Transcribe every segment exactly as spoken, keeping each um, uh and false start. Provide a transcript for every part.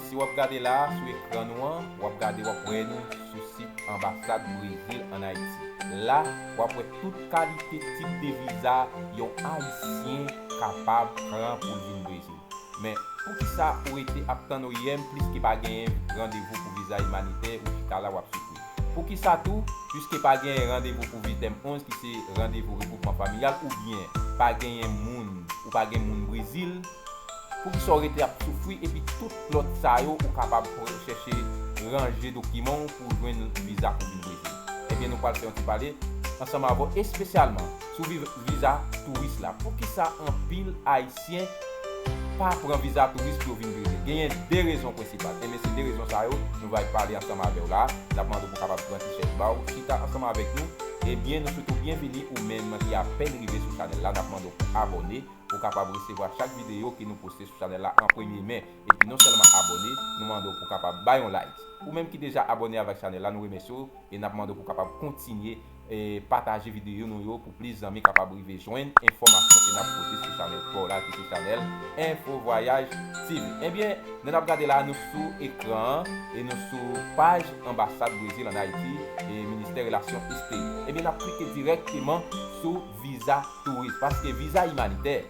Si w ap gade la a, sou ekran nou an, w ap gade, w ap wè nou sou sit anbasad Brezil ann Ayiti. La, w ap wè tout kalite tip de viza yon Ayisyen kapab pran pou l vin Brezil. Men, poukisa ou rete ap tann O I M pliske pa genyen randevou pou viza imanitè, ou chita la w ap soufri? Poukisa tou, pliske pa genyen randevou pou V T M onz ki se randevou regwoupman familyal, oubyen pa genyen moun, ou pa gen moun Brezil, poukisa w rete ap soufri epi tout lòt sa yo ou kapab pran, chèche ranje dokiman w pou w jwenn viza pou vin Brezil? Ebyen, nou pral fè yon ti pale ansanm avè w espesyalman sou vi-, viza touris la. Poukisa anpil Ayisyen pa pran viza touris pou yo vin Brezil? Genyen de rezon prensipal. Ebyen, se de rezon sa yo, nou va pale ansanm avè w la. N ap mande w pou kapab pran ti chèz ba w, chita ansanm avèk nou. Ebyen, nou swete w byenveni ou menm ki apèn rive sou chanèl la. N ap mande w pou abòne, pou w kapab resevwa chak videyo ke nou poste sou chanèl la an premye men. Epi non sèlman abòne, nou mande w pou w kapab bay yon like. Ou menm ki deja abòne avèk chanèl la, nou remèsye w e n ap mande w pou w kapab kontinye e pataje videyo nou yo pou plis zanmi kapab rive jwenn enfòmasyon ke n ap pote sou chanèl pa w la, ki se chanèl Enfo Vwayaj T V. Ebyen, jan n ap gade la, nou sou ekran an e nou sou paj anbasad Brezil ann Ayiti e ministè relasyon eksteryè. Ebyen, n ap klike dirèkteman sou viza touris, paske viza imanitè,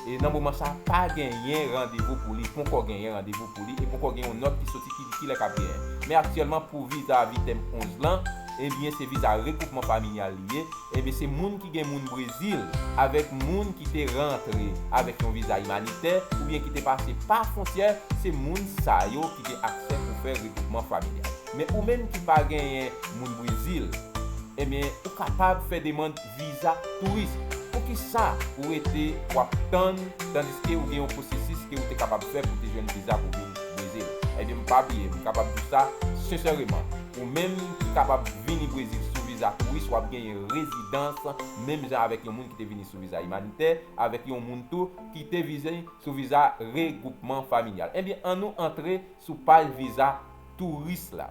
e nan moman sa, pa genyen randevou pou li, ponkò genyen randevou pou li, e ponkò gen yon nòt ki soti ki di kilè k ap genyen. Men aktyèlman, pou viza V T M onz lan, ebyen, se viza regwoupman familyal li ye. Ebyen, se moun ki gen moun Brezil, avèk moun ki te rantre avèk yon viza imanitè, oubyen ki te pase pa fwontyè, se moun sa yo ki gen aksè pou fè regwoupman familyal. Men ou menm ki pa genyen moun Brezil, ebyen, ou kapab fè demann viza touris. Poukisa ou rete w ap tann, tandiske ou gen yon pwosesis ke ou te kapab fè pou te jwenn viza pou vin Brezil? Ebyen, pa bliye, m kapab di w sa sensèreman. Ou menm ki kapab vini Brezil sou viza touris, w ap genyen rezidans, menm jan avèk yon moun ki te vini sou viza imanitè, avèk yon moun tou ki te vini sou viza regwoupman familyal. Ebyen, ann nou antre sou paj viza touris la.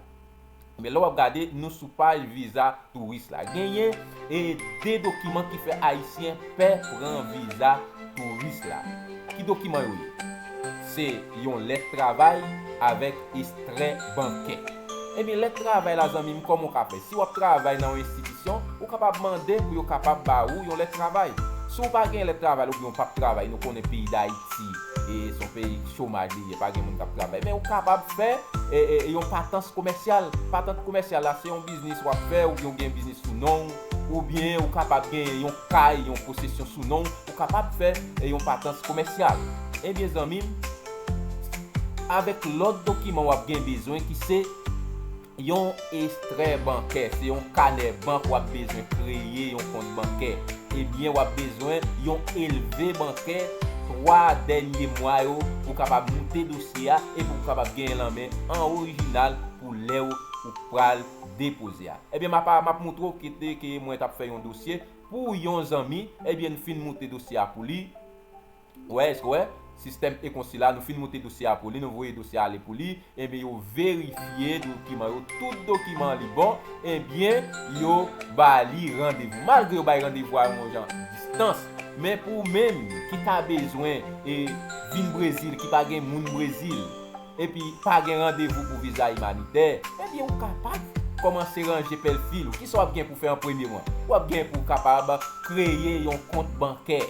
Men lè w ap gade, nou sou paj viza touris la. Genyen e de dokiman ki fè Ayisyen pè pran viza touris la. Ki dokiman yo ye? Se yon lèt travay avèk ekstrè bankè. Ebyen, lèt travay la, zanmi m, kòman w ka fè? Si w ap travay nan yon enstitisyon, ou kapab mande pou yo kapab ba ou yon lèt travay. Si w pa gen lèt travay oubyen w p ap travay, nou konnen peyi Dayiti, e se yon peyi chomaj li ye, pa gen moun k ap travay. Men ou kapab fè e, e, yon patans komèsyal. Patans komèsyal la, se yon biznis w ap fè, oubyen w gen biznis sou non w, oubyen ou kapab gen yon kay, yon posesyon sou non w, ou kapab fè e, yon patans komèsyal. Ebyen, zanmi m, avèk lòt dokiman w ap gen bezwen ki se yon ekstrè bankè, se yon kanè bank w ap bezwen kreye yon kont bankè. Ebyen, w ap bezwen yon elve bankè twa dènye mwa yo pou w kapab moute dosye a e pou w kapab genyen lan men an orijinal pou lè w, ou pral depoze a. Ebyen, m ap, m ap moutre w kote ke mwen t ap fè yon dosye pou yon zanmi. Ebyen, n fin moute dosye a pou li. Wè, èske w wè? Sistèm e konsila, nou fin moute dosye a pou li, nou voye dosye a ale pou li, ebyen, yo verifye dokiman yo, tout dokiman li bon, ebyen, yo ba li randevou. Malgre yo bay randevou a yon jan distans, men pou ou menm ki ta bezwen e vin Brezil, ki pa gen moun Brezil, epi pa gen randevou pou viza imanitè, ebyen, ou kapab kòmanse ranje pèlfil ou. Kisa w ap gen pou fè an premye mwen? W ap gen pou kapab kreye yon kont bankè.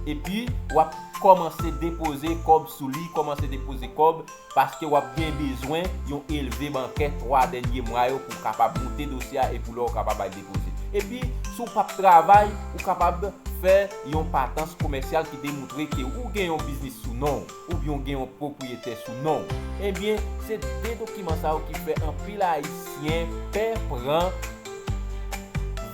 Epi, w ap kòmanse depoze kòb sou li, kòmanse depoze kòb, paske w ap gen bezwen yon elve bankè twa dènye mwa yo pou w kapab moute dosye a e pou lè w kapab al depoze. Epi, si w p ap travay, ou kapab fè yon patans komèsyal ki demoutre ke ou gen yon biznis sou non w, oubyen w gen yon pwopriyete sou non w. Ebyen, se de dokiman sa yo ki fè anpil Ayisyen pè pran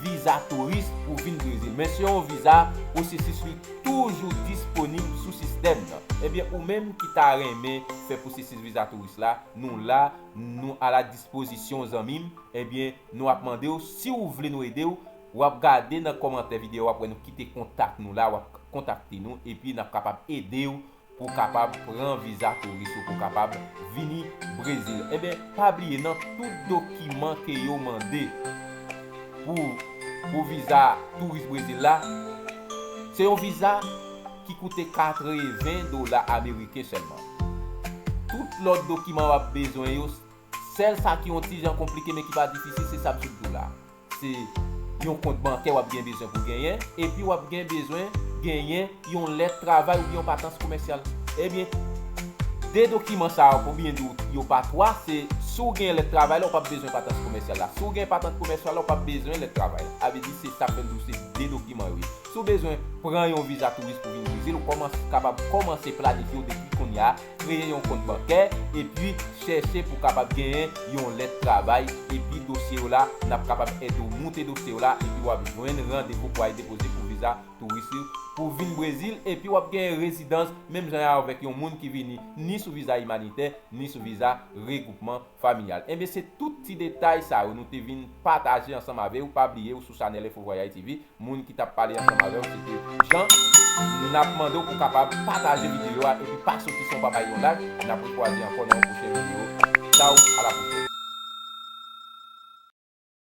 viza touris pou vin Brezil. Men se yon viza, pwosesis li toujou disponib sou sistèm nan. Ebyen, ou menm ki ta renmen fè pwosesis viza touris la, nou la, nou a la dispozisyon, zanmi m. Ebyen, nou ap mande w, si w vle nou ede w, w ap gade nan kòmantè videyo, w ap wè nou kite kontak nou la, w ap kontakte nou, epi n ap kapab ede w pou w kapab pran viza touris ou pou w kapab vini Brezil. Ebyen, pa bliye, nan tout dokiman ke yo mande pou, pou viza touris Brezil la, se yon viza ki koute katreven dola ameriken sèlman. tout lòt dokiman w ap bezwen yo, sèl sa ki yon ti jan konplike men ki pa difisil, se sa m sot di w la. Se yon kont bankè w ap gen bezwen pou genyen, epi w ap gen bezwen genyen yon lèt travay oubyen yon patans komèsyal. Ebyen, de dokiman sa yo, oubyen di w yo pa twa, se si w gen lèt travay la, w p ap bezwen patans komèsyal la. Si w gen patans komèsyal la, w p ap bezwen lèt travay la. Sa vle di se sa k fè m di w se de dokiman yo ye. Si w bezwen pran yon viza touris pou vin Brezil, ou kòmanse, kapab kòmanse planifye w depi kounye a, kreye yon kont bankè, epi chèche pou kapab genyen yon lèt travay, epi dosye w la, n ap kapab ede w moute dosye w la, epi w ap jwenn randevou pou al depoze pou viza touris ou pou vin Brezil, epi w ap genyen rezidans, menm jan avèk yon moun ki vini ni sou viza imanitè, ni sou viza regwoupman familyal. Ebyen, se tout ti detay sa yo nou te vin pataje ansanm avè w. Pa bliye, ou sou chanèl Info Vwayay T V, moun ki t ap pale ansanm avè w, se te Jean. N ap mande w pou kapab pataje videyo a, epi pa soti san w pa bay yon like. N ap retwouve ankò nan yon pwochen videyo.